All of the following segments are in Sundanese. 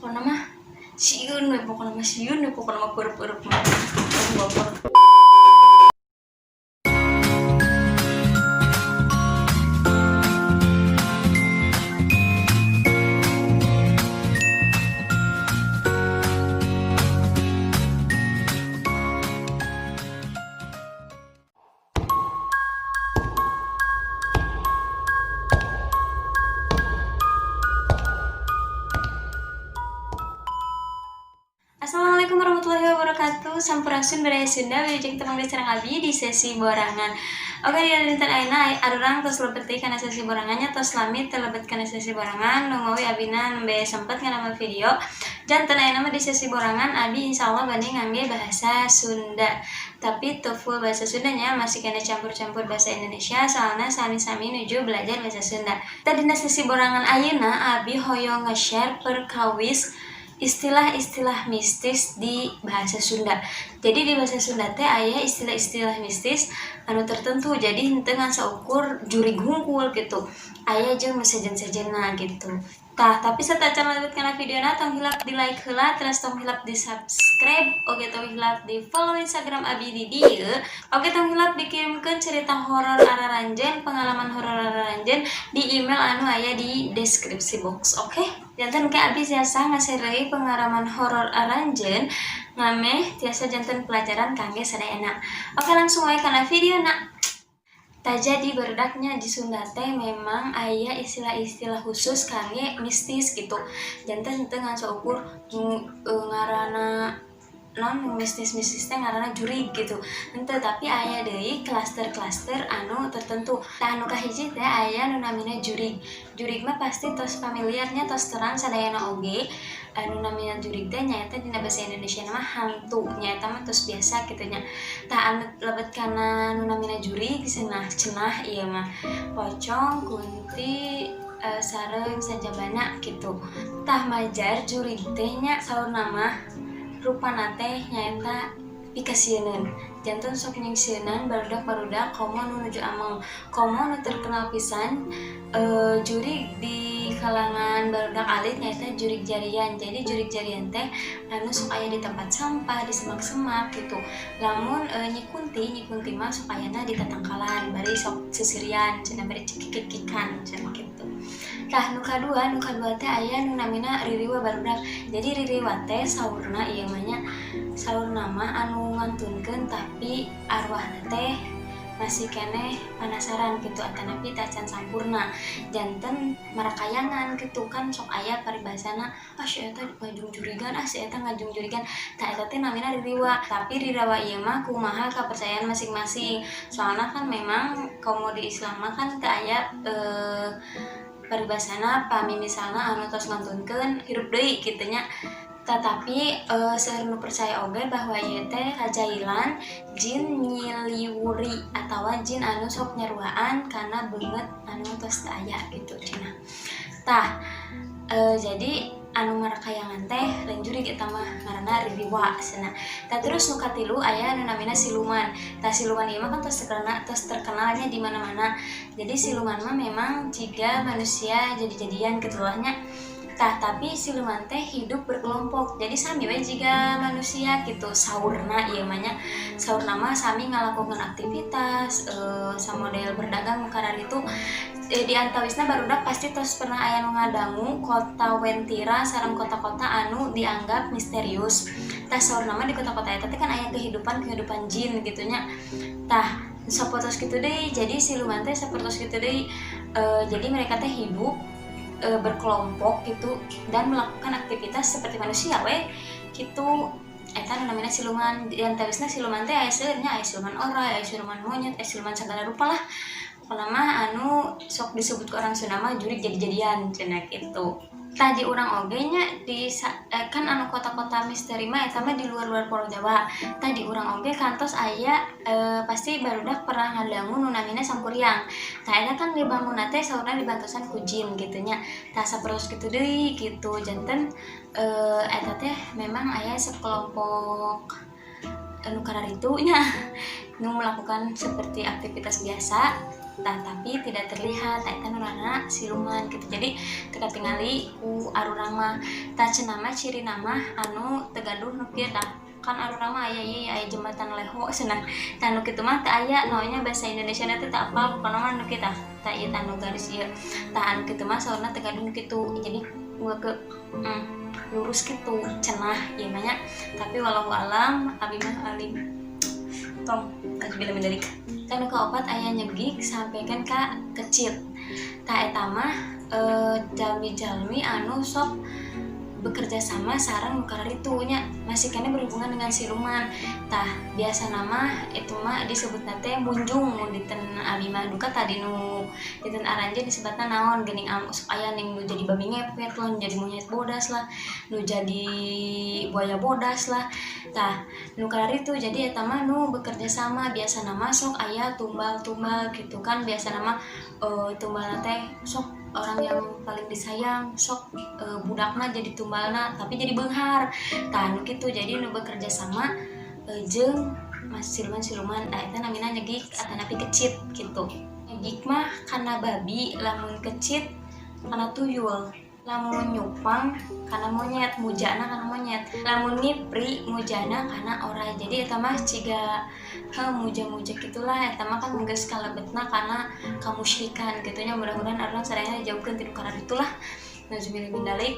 Pokoknya mah sieun we, pokoknya mah sieun we, pokoknya mah kurep-kurep mah. Baper. Assalamualaikum warahmatullahi wabarakatuh. Sampurasun, Baraya Sunda. Wilujeng tepang deui sareng abi di sesi borangan. Oke, di dinten ayeuna arurang tos lebet deui kana sesi borangannya. Tos lami teu lebet kana sesi borangan, numawi abina nembe sempet ngadamel video. Janten ayeuna mah di sesi borangan abi insyaallah bade ngangge bahasa Sunda. Tapi teu full bahasa Sundanya, masih kena campur-campur bahasa Indonesia, soalnya sami-sami nuju belajar bahasa Sunda. Tadina sesi borangan ayeuna abi hoyong nge-share perkawis istilah-istilah mistis di bahasa Sunda. Jadi di bahasa Sunda teh aya istilah-istilah mistis anu tertentu. Jadi henteu ngan saukur jurig hungkul gitu. Aya jeung nu sejen-sejenna gitu. Tah, tapi satacan lanjut kana videona, tong hilap di like heula, terus tong hilap di subscribe, oke, tong hilap di follow Instagram abi di dieu. Oke, tong hilap dikirimkeun cerita horor araranjeun, pengalaman horor araranjeun di email anu aya di deskripsi box, oke? Janten ke abi tiasa nge-share pengalaman horor aranjeun ngameh tiasa janten pelajaran kangge sadayana. Oke, langsung wae kana videona. Tah, jadi barudaknya, di Sunda teh memang aya istilah-istilah khusus kangge mistis gitu. Janten teu ngan saukur ngaranna non mistis-mistis teh ngaranna jurig gitu. Henteu, tapi aya deui klaster-klaster anu tertentu. Tah, anu kahiji teh aya nu namina jurig. Jurig mah pasti tos familiarnya, tos terang sadayana oge. Anu namina jurig teh nyaeta dina bahasa Indonesia mah hantu, nyaeta mah tos biasa kitu nya. Tah, anu lebet kana nu namina jurig cenah cenah ieu mah pocong, kunti, sareng sajabana gitu. Tah, majar jurig teh nya saurna mah rupana teh nyaeta pikasieuneun. Janten sok nyingsieunan barudak-barudak komo nu nuju ameng. Komo nu terkenal pisan jurig di kalangan barudak alit nyaeta jurig jarian. Jadi jurig jarian teh anu sok aya di tempat sampah, di semak-semak gitu. Lamun Nyi Kunti, Nyi Kunti mah sok ayana di tatangkalan bari sok seuseurian cenah, bari cekikikan cenah gitu. Tah, nu kadua teh aya nu namina ririwa, barudak. Jadi ririwa teh saurna ieu mah nya, saurna mah anu ngantunkeun tapi arwahna teh masih keneh penasaran gitu atanapi tacan sampurna, janten marakayangan gitu. Kan sok aya paribasana, "Ah, si eta ngajungjurigan, ah, si eta ngajungjurigan." Tah, eta teh namina ririwa. Tapi ririwa ieu mah kumaha kepercayaan masing-masing, soalna kan memang komo di Islam mah kan teu aya paribasana pami misalna anu tos ngantunkeun hirup deui kitu nya. Tetapi seueur nu percaya oge bahwa ieu teh kajailan jin nyiliwuri atawa jin anu sok nyaruaan kana beungeut anu tos teu aya gitu cenah. Tah, jadi anu marakayangan teh lain jurig, eta mah ngaranna ririwa cenah. Tah, terus nu katilu aya anu namina siluman. Tah, siluman ieu mah kan tos terkenalnya di mana-mana. Jadi siluman mah memang jiga manusia jadi-jadian kitu lah nya. Tah, tapi siluman teh hidup berkelompok. Jadi sami we jiga manusia gitu saurna ieu mah nya. Saurna mah sami ngalakukeun aktivitas samodel berdagang nu kararitu. Di antawisna barudak pasti tos pernah aya nu ngadangu kota Wentira sareng kota-kota anu dianggap misterius. Tah, saurna mah di kota-kota eta teh kan aya kehidupan-kehidupan jin gitu nya. Tah, sapertos kitu deui. Jadi siluman teh sapertos kitu deui. Jadi mereka teh hidup berkelompok gitu dan melakukan aktivitas seperti manusia we gitu. Eta nu namina siluman. Di antawisna siluman teh aya seueur nya, aya siluman oray, aya siluman monyet, aya siluman segala rupa lah. Pokona mah anu sok disebut ku orang Sunda mah jurig jadi-jadian cenah kitu. Tah, di urang oge nya di kan anu kota-kota misteri mah eta mah di luar-luar Pulau Jawa. Tah, di urang oge kantos aya pasti barudak pernah ngadangu nu namina Sangkuriang. Tah, eta kan dibangunna teh saurna dibantosan ku jin gitu nya. Tah, sapertos kitu deui gitu. Janten eta teh memang aya sekelompok anu kararitu nya nu melakukan seperti aktivitas biasa. Tah, tapi tidak terlihat. Tah, eta nu ngaranna siluman gitu. Jadi teu katingali ku arurang mah. Tah, cenah mah cirina mah anu teu gaduh nu kieu. Tah, kan arurang mah aya ieu, aya jembatan leho cenah. Tah, nu kitu mah teu aya naonnya, bahasa Indonesia teh teu apal, pokona mah nu kieu. Tah, tah ieu, tah, nu garis ieu. Tah, anu kitu mah saurna teu gaduh nu kitu, jadi ke lurus gitu cenah ieu mah nya. Tapi wallahu alam, abi mah alim tong bila min. Tah, nu kaopat aya nyegik sampaikan ka kecil. Tah, eta mah jalmi-jalmi anu sok bekerja sama sareng nu kararitu nya, masih keneh berhubungan dengan siluman. Tah, biasana mah itu mah disebutna teh munjung mun dinten abi mah. Duka tadi nu dinten aranjeun disebutna naon geuning, sok aya ning nu jadi babi ngepet lah, nu jadi monyet bodas lah, nu jadi buaya bodas lah. Tah, nu kararitu. Jadi eta mah nu bekerja sama, biasana mah sok aya tumbal-tumbal gitu kan. Biasana mah tumbalna teh sok orang yang paling disayang, sok budakna jadi tumbalna tapi jadi beunghar. Tah, nu kitu. Jadi nu bekerja sama jeung mas siluman-siluman. Tah, eta namina nyegik atanapi kecit gitu. Nyegik mah kana babi, lamun kecit kana tuyul, lamun nyupang kana monyet, mujana kana monyet, lamun ngipri mujana kana oray. Jadi eta mah ciga heuh muja-muja gitulah. Eta mah kan geus kalebetna kana kamusyrikan kitu nya. Mudah-mudahan arurang sadayana dijauhkeun ti nu kararitu lah, nauzubillah min dzalik.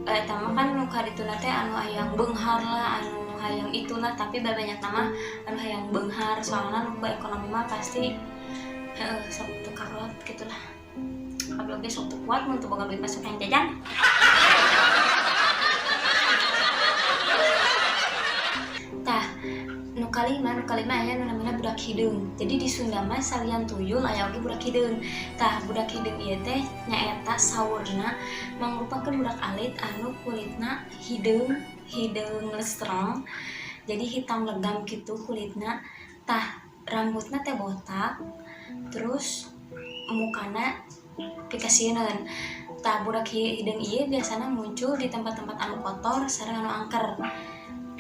Eta mah kan nu karituna teh anu hayang beunghar lah, anu hayang itulah, tapi babanyakna mah anu hayang beunghar, soalna nu ku ekonomi mah pasti heuh sok teu karuat gitulah. Abi oge sok teu kuat mun teu boga duit masuk hayang jajan. Tah, nu kalima aya nu namina budak hideung. Jadi di Sunda mah salian tuyul aya oge budak hideung. Tah, budak hideung ieu teh nyaeta saurna mangrupakeun budak alit anu kulitna hideung, hideung lestreng, jadi hitam legam gitu kulitna. Tah, rambutna teh botak, terus mukana pikasieuneun. Tah, budak hideung ieu biasana muncul di tempat-tempat anu kotor sareng anu angker,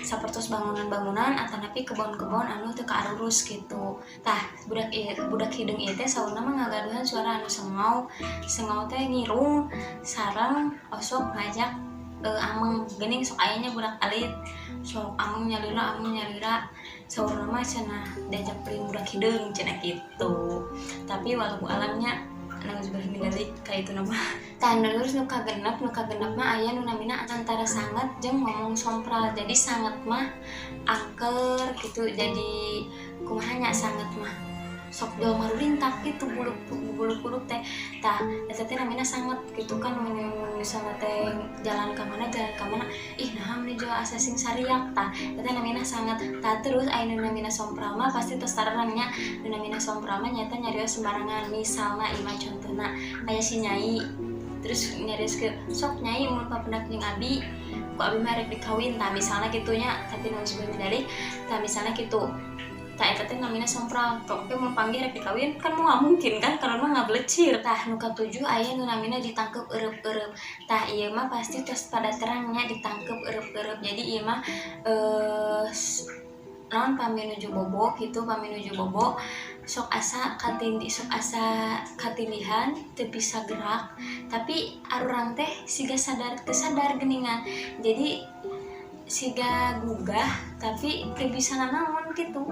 sapertos bangunan-bangunan atanapi kebon-kebon anu teu kaarurus gitu. Tah, budak hideung ieu teh saurna mah ngagaduhan suara anu sengau, sengau teh ngirung sareng osok ngajak ameng. Geuning sok aya nya budak alit sok ameng nyalira, ameng nyalira, saurna mah cenah diajak ulin budak hideung cenah gitu. Tapi wallahu alamnya, nauzubillah min dzalik ka itu mah. Tah, terus nu kagenep mah aya nu namina antara sanget jeung ngomong sompral. Jadi sanget mah angker gitu, jadi kumaha nya, sanget mah sok jelema marulintak gitu, buluk buluk teh. Tah, eta teh namina sanget gitu kan. Mun misalna teh jalan ka mana, ih, naha meni jual asa sing sariak. Tah, eta namina sanget. Tah, terus aya nu namina sompral mah pasti tos tarerang nya. Nu namina sompral mah nyaeta nyarios sembarangan. Misalna ieu mah contohna aya si nyai terus nyarios ke, "Sok nyai, mun papendak jeung abi, ku abi mah rek dikawin." Tah, misalna kitu nya, tapi nauzubillah min dzalik. Tah, misalna kitu. Tah, eta teh namina sompral. Tong oge mun panggih rek dikawin kan moal mungkin kan, karena mah ngabelecir. Tah, nu katujuh aya nu namina ditangkep eureup-eureup. Tah, ieu mah pasti tos pada terangnya, ditangkep eureup-eureup. Jadi ieu mah naon, pami nuju bobo gitu, pami nuju bobo sok asa katindi, sok asa katindihan, teu bisa gerak, tapi arurang teh siga sadar teu sadar geuningan. Jadi siga gugah tapi teu bisa nanaon gitu.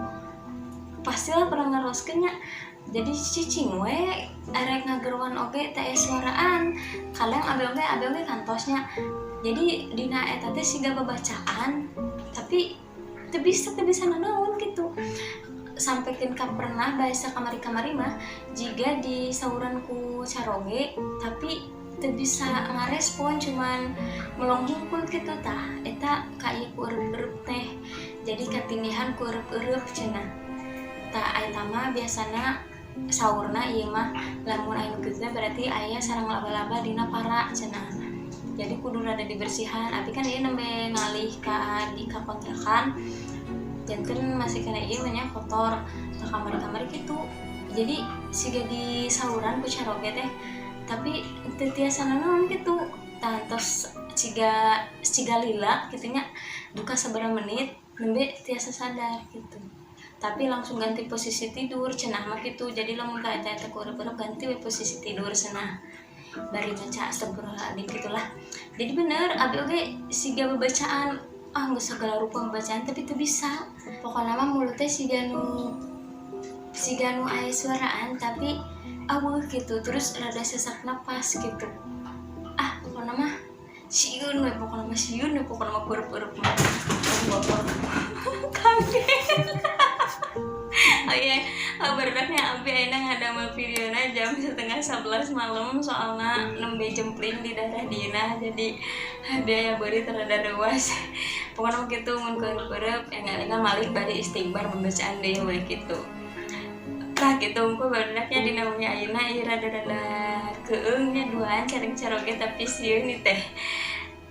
Pastilah pernah ngaroskeun nya. Jadi cicing we, arek ngageroan oge teu aya suaraan. Kadang abi oge kantosnya. Jadi dina eta teh siga babacaan tapi teu bisa nanaon gitu. Sampaikan ka pernah bahasa kamari-kamari mah jiga disauran ku caroge tapi teu bisa ngarespon, cuman melong hungkul gitu. Tah, eta ka ieu ku eureup-eureup teh, jadi katindihan ku eureup-eureup cenah. Tah, eta mah biasana saurna ieu mah lamun aya nu kitu teh berarti aya sarang laba-laba dina para cenah, jadi kudu rada dibersihan. Abi kan ieu nembe ngalih ka di ka kontrakan, janten masih kena ieu mah nya kotor. Tah, kamari-kamari kitu, jadi siga disauran ku caroge teh tapi teu tiasa nanaon gitu. Tah, tos siga siga lila kitu nya, duka sabaraha menit nembe tiasa sadar gitu. Tapi langsung ganti posisi tidur cenah mah gitu. Jadi lamun ka eta eta ku ganti we posisi tidur cenah, bari maca astagfirullahaladzim gitulah. Jadi bener, abi oge siga bebacaan, ah, nggak segala rupa bacaan, tapi itu bisa. Pokoknya mah mulutnya siga nu aya suaraan, tapi aweuh gitu, terus rada sesak napas gitu. Ah, pokoknya mah sieun we, pokoknya mah sieun we, pokoknya mah kurep-kurep mah bapak kaget. Oh iya, barudaknya, abi ayeuna ngadamel videona jam 10.30 malam, soalnya nembe jempling di daerah dina, jadi abi aya beurit rada reuas. Pokoknya mah gitu, mun kurep-kurep enggal-enggal malih bari istighfar, pembacaan deui we gitu. Tah gitu engko barudaknya, dina wengi ayeuna ieu rada-rada keueung nya, duaan careng caroge, tapi sieun ieu teh.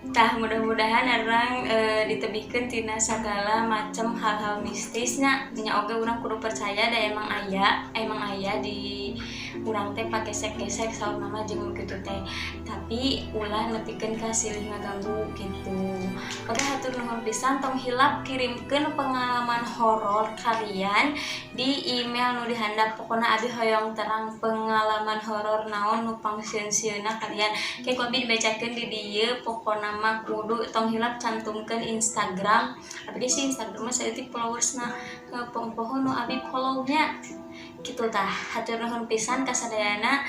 Tah, mudah-mudahan urang ditebihkeun tina sagala macam hal-hal mistisnya nya. Oge urang kudu percaya da emang aya di urang teh pagesek-gesek saur mama jeung kitu teh, tapi ulah nepikeun ka silih ngaganggu gitu. Oke, hatur nuhun pisan. Tong hilap kirimkeun pengalaman horor kalian di email nu dihandap. Pokokna abi hoyong terang pengalaman horor naon nu pangsieun-sieunna kalian, kayak ku abi dibacakeun di dieu. Pokokna mah kudu tong hilap cantumkeun Instagram abi ge sih. Instagram mah saeutik followersna, poho nu abi follow nya gitu. Tah, hatur nuhun pisan kasadayana.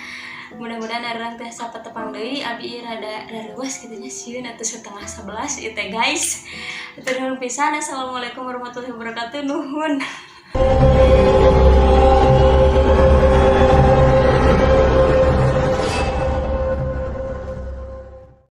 Mudah-mudahan urang tiasa patepang deui. Abi rada rareuwas kitu nya, sieun atuh, 10.30 ieu teh, guys. Hatur nuhun pisan. Assalamualaikum warahmatullahi wabarakatuh. Nuhun.